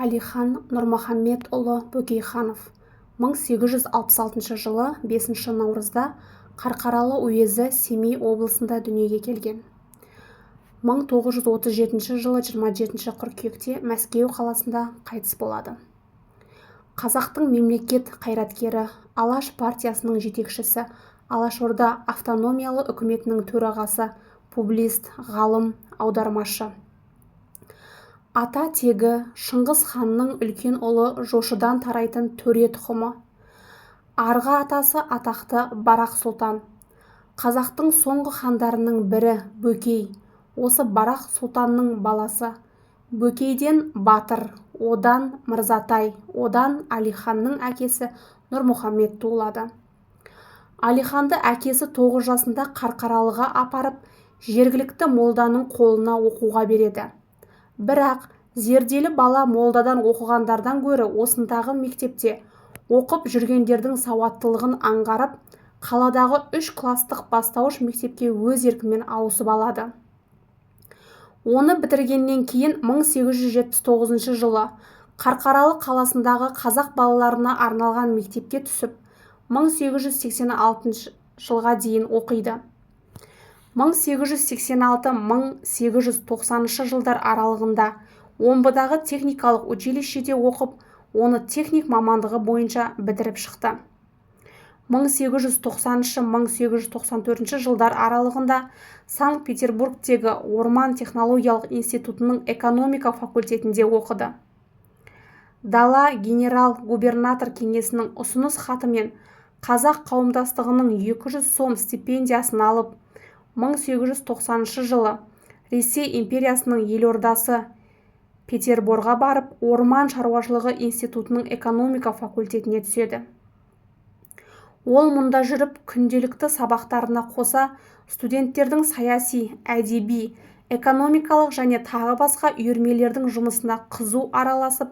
Әлихан Нұрмұхамедұлы Бөкейханов 1866 жылы 5 наурызда Қарқаралы уезі Семей облысында дүниеге келген. 1937 жылы 27 қыркүйекте Мәскеу қаласында қайтыс болады. Қазақтың мемлекет қайраткері, Алаш партиясының жетекшісі, Алашорда автономиялы үкіметінің төрағасы, публицист, ғалым, аудармашы. Ата тегі Шыңғыс ханның үлкен ұлы Жошыдан тарайтын төре тұқымы. Арғы атасы атақты Барақ сұлтан. Қазақтың соңғы хандарының бірі Бөкей, осы Барақ сұлтанның баласы. Бөкейден Батыр, одан Мырзатай, одан Әлиханның әкесі Нұрмұхамед туылады. Әлиханды әкесі 9 жасында Қарқаралыға апарып, жергілікті молданың қолына оқуға береді. Бірақ зерделі бала молдадан оқығандардан гөрі осындағы мектепте оқып жүргендердің сауаттылығын аңғарып, қаладағы 3 кластық бастауыш мектепке өз еркімен ауысып алады. Оны бітіргеннен кейін 1879 жылы Қарқаралы қаласындағы қазақ балаларына арналған мектепке түсіп, 1886 жылға дейін оқиды. 1886-1890 жылдар аралығында Омбыдағы техникалық училищеде оқып, оны техник мамандығы бойынша бітіріп шықты. 1890-1894 жылдар аралығында Санкт-Петербургтегі Орман технологиялық институтының экономика факультетінде оқыды. Дала генерал-губернатор кеңесінің ұсыныс хатымен Қазақ қауымдастығының 200 сом стипендиясын алып, 1890 жылы Ресей империясының елордасы Петерборға барып, Орман шаруашылығы институтының экономика факультетіне түседі. Ол мұнда жүріп, күнделікті сабақтарына қоса студенттердің саяси, әдеби, экономикалық және тағы басқа үйірмелердің жұмысына қызу араласып,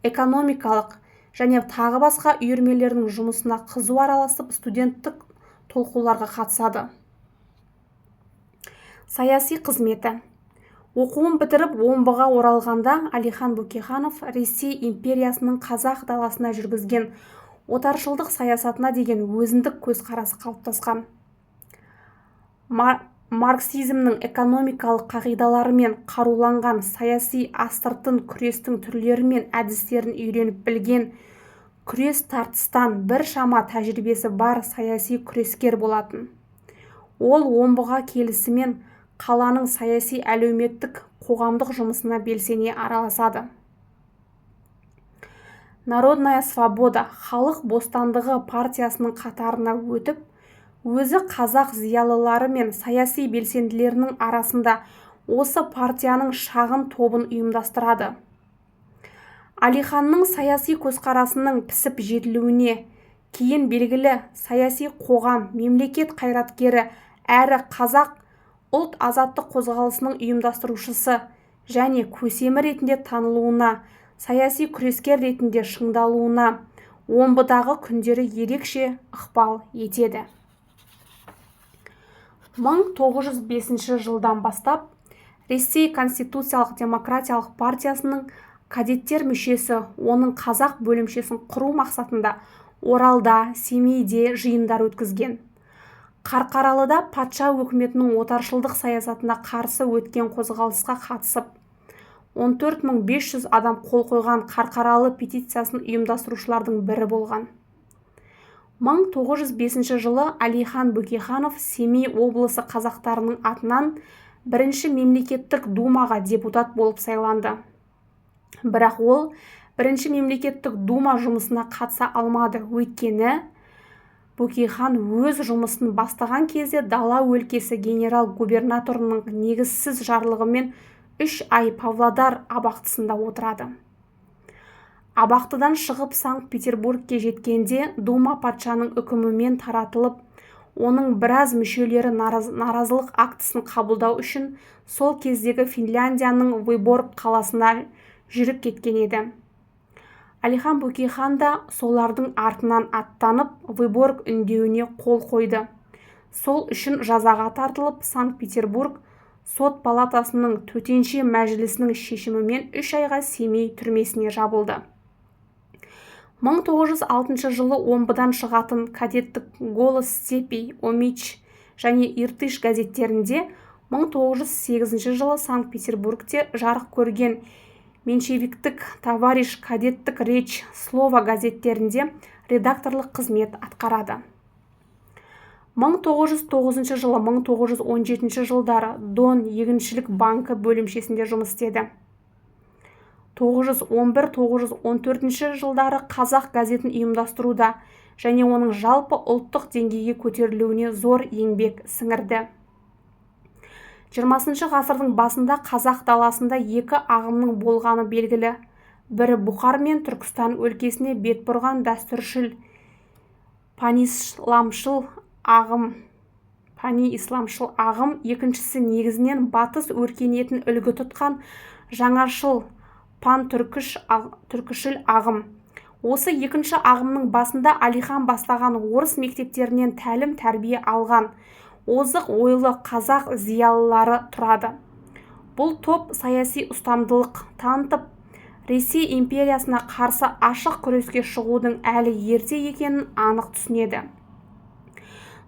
экономикалық және тағы басқа үйірмелердің жұмысына қызу араласып, студенттік толқуларға қатысады. Саяси қызметі. Оқуын бітіріп, Омбыға оралғанда Әлихан Бөкейханов Ресей империясының қазақ даласына жүргізген отаршылдық саясатына деген өзіндік көзқарасы қалыптасқан. Марксизмнің экономикалық қағидаларымен қаруланған саяси астыртын күрестің түрлері мен әдістерін үйреніп білген, күрес тартыстан біршама тәжірибесі бар саяси күрескер болатын. Ол Омбыға келісімен қаланың саяси, әлеуметтік, қоғамдық жұмысына белсене араласады. Народная свобода, халық бостандығы партиясының қатарына өтіп, өзі қазақ зиялылары мен саяси белсенділерінің арасында осы партияның шағын тобын ұйымдастырады. Әлиханның саяси көзқарасының пісіп жетілуіне кейін белгілі саяси қоғам, мемлекет қайраткері әрі қазақ ұлт азаттық қозғалысының ұйымдастырушысы және көсемі ретінде танылуына, саяси күрескер ретінде шыңдалуына Омбыдағы күндері ерекше ықпал етеді. 1905 жылдан бастап Ресей Конституциялық демократиялық партиясының кадеттер мүшесі, оның қазақ бөлімшесін құру мақсатында Оралда, Семейде жиындар өткізген. Қарқаралыда патша өкіметінің отаршылдық саясатына қарсы өткен қозғалысқа қатысып, 14 500 адам қол қойған Қарқаралы петициясын ұйымдастырушылардың бірі болған. 1905 жылы Әлихан Бөкейханов Семей облысы қазақтарының атынан бірінші мемлекеттік думаға депутат болып сайланды. Бірақ ол бірінші мемлекеттік дума жұмысына қатыса алмады, өйткені Бөкейхан өз жұмысын бастаған кезде Дала өлкесі генерал-губернаторының негізсіз жарлығымен 3 ай Павлодар абақтысында отырады. Абақтыдан шығып Санкт-Петербургке жеткенде Дума патшаның үкімімен таратылып, оның біраз мүшелері наразылық актісін қабылдау үшін сол кездегі Финляндияның Выборг қаласына жүріп кеткен еді. Әлихан Бөкейхан да солардың артынан аттанып, Выборг үндеуіне қол қойды. Сол үшін жазаға тартылып, Санкт-Петербург Сот палатасының төтенше мәжілісінің шешімімен 3 айға Семей түрмесіне жабылды. 1906 жылы Омбыдан шығатын кадеттік «Голос степи», «Омич» және «Иртыш» газеттерінде, 1908 жылы Санкт-Петербургте жарық көрген меньшевиктік «Товарищ», кадеттік «Речь», «Слово» газеттерінде редакторлық қызмет атқарады. 1909 жылы 1917 жылдары Дон егіншілік банкі бөлімшесінде жұмыс істеді. 911-914 жылдары Қазақ газетін ұйымдастыруда және оның жалпы ұлттық деңгейге көтерілуіне зор еңбек сіңірді. 20 ғасырдың басында қазақ даласында екі ағымның болғаны белгілі. Бірі Бұқар мен Түркістан өлкесіне бет бұрған дәстүршіл панисламшыл ағым, екіншісі негізінен батыс өркениетін үлгі тұтқан жаңашыл пантүркішіл ағым. Осы екінші ағымның басында Әлихан бастаған орыс мектептерінен тәлім-тәрбие алған озық ойлы қазақ зиялылары тұрады. Бұл топ саяси ұстамдылық танытып, Ресей империясына қарсы ашық күреске шығудың әлі ерте екенін анық түсінеді.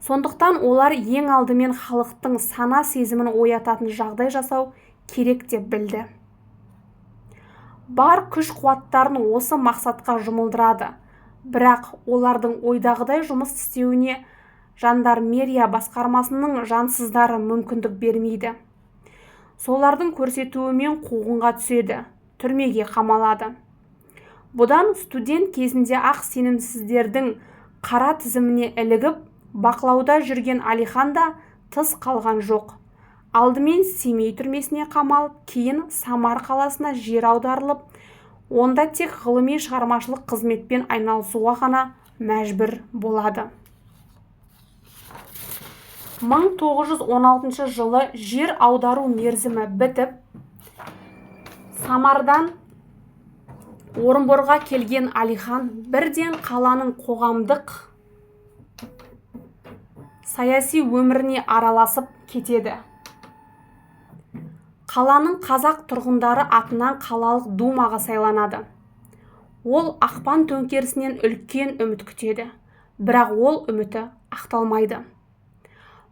Сондықтан олар ең алдымен халықтың сана сезімін оятатын жағдай жасау керек деп білді. Бар күш-қуаттарын осы мақсатқа жұмылдырады. Бірақ олардың ойдағыдай жұмыс істеуіне жандармерия басқармасының жансыздары мүмкіндік бермейді. Солардың көрсетуімен қуғынға түседі, түрмеге қамалады. Бұдан студент кезінде ақ сенімсіздердің қара тізіміне ілігіп, бақылауда жүрген Әлихан да тыс қалған жоқ. Алдымен Семей түрмесіне қамалып, кейін Самар қаласына жер аударылып, онда тек ғылыми шығармашылық қызметпен айналысуға ғана мәжбүр болады. 1916 жылы жер аудару мерзімі бітіп, Самардан Орынборға келген Әлихан бірден қаланың қоғамдық саяси өміріне араласып кетеді. Қаланың қазақ тұрғындары атынан қалалық думаға сайланады. Ол ақпан төңкерісінен үлкен үміт күтеді, бірақ ол үміті ақталмайды.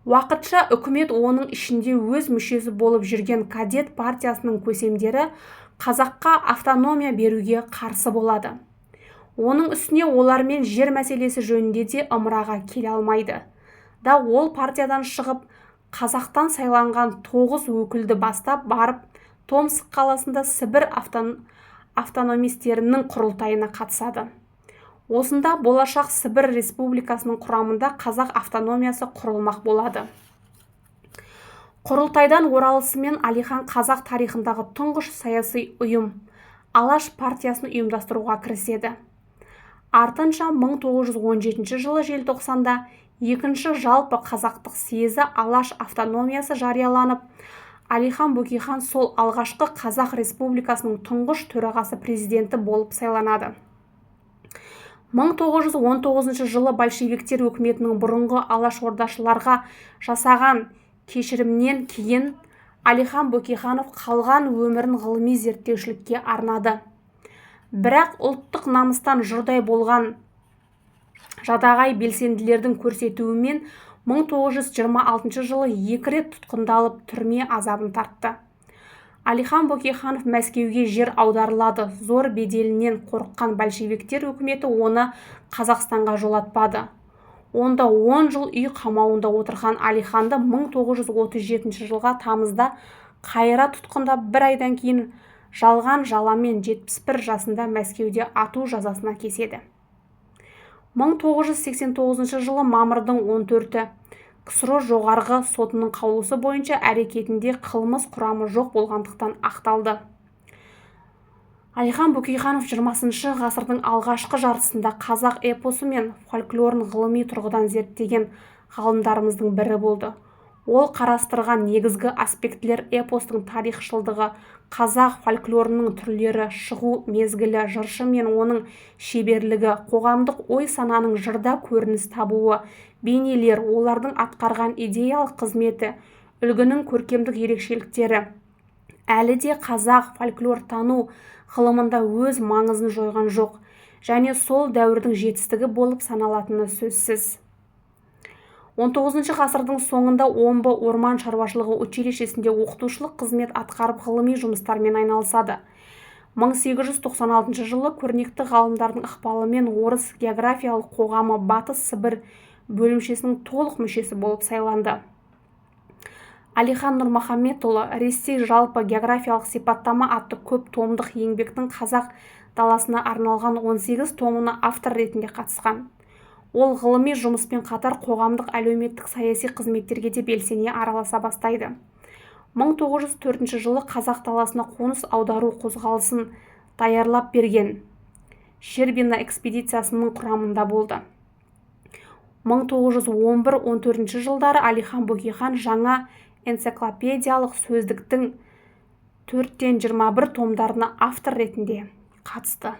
Уақытша үкімет, оның ішінде өз мүшесі болып жүрген кадет партиясының көсемдері қазаққа автономия беруге қарсы болады. Оның үстіне олармен жер мәселесі жөнінде де ымыраға келе алмайды. Да ол партиядан шығып, қазақтан сайланған 9 өкілді бастап барып, Томск қаласында Сібір автономистерінің құрылтайына қатысады. Осында болашақ Сібір республикасының құрамында қазақ автономиясы құрылмақ болады. Құрылтайдан оралысымен Әлихан қазақ тарихындағы тұңғыш саяси ұйым Алаш партиясын ұйымдастыруға кіріседі. Артынша 1917 жылы желтоқсанда екінші жалпы қазақтық съезі Алаш автономиясы жарияланып, Әлихан Бөкейхан сол алғашқы Қазақ Республикасының тұңғыш төрағасы президенті болып сайланады. 1919 жылы большевиктер өкіметінің бұрынғы алашордашыларға жасаған кешірімнен кейін Әлихан Бөкейханов қалған өмірін ғылыми зерттеушілікке арнады. Бірақ ұлттық намыстан жұрдай болған жадағай белсенділердің көрсетуімен 1926 жылы 2 рет тұтқындалып түрме азабын тартты. Әлихан Бөкейханов Мәскеуге жер аударылады. Зор беделінен қорыққан большевиктер өкіметі оны Қазақстанға жолатпады. Онда 10 жыл үй қамауында отырған Әлиханды 1937 жылға тамызда қайыра тұтқындап, бір айдан кейін жалған жаламен 71 жасында Мәскеуде ату жазасына кеседі. 1989 жылы мамырдың 14-і КСРО жоғарғы сотының қаулысы бойынша әрекетінде қылмыс құрамы жоқ болғандықтан ақталды. Әлихан Бөкейханов 20 ғасырдың алғашқы жартысында қазақ эпосы мен фольклорын ғылыми тұрғыдан зерттеген ғалымдарымыздың бірі болды. Ол қарастырған негізгі аспектілер эпостың тарихшылдығы, қазақ фольклорының түрлері, шығу мезгілі, жыршы мен оның шеберлігі, қоғамдық ой-сананың жырда көрініс табуы, бейнелер, олардың атқарған идеялық қызметі, Үлгінің көркемдік ерекшеліктері әлі де қазақ фольклортану ғылымында өз маңызын жойған жоқ және сол дәуірдің жетістігі болып саналатыны сөзсіз. 19 ғасырдың соңында Омбы орман шаруашылығы училищесінде оқытушылық қызмет атқарып, ғылыми жұмыстармен айналысады. 1896 жылы көрнекті ғалымдардың ықпалымен Орыс географиялық қоғамы Батыс Сібір бөлімшесінің толық мүшесі болып сайланды. Әлихан Нұрмұхаметұлы «Ресей. Жалпы географиялық сипаттама» атты көп томдық еңбектің қазақ даласына арналған 18 томына автор ретінде қатысқан. Ол ғылыми жұмыспен қатар қоғамдық, әлеуметтік, саяси қызметтерге де белсене араласа бастайды. 1904 жылы қазақ даласына қоныс аудару қозғалысын даярлап берген Щербина экспедициясының құрамында болды. 1911-14 жылдары Әлихан Бөкейхан жаңа энциклопедиялық сөздіктің 4-21 томдарына автор ретінде қатысты.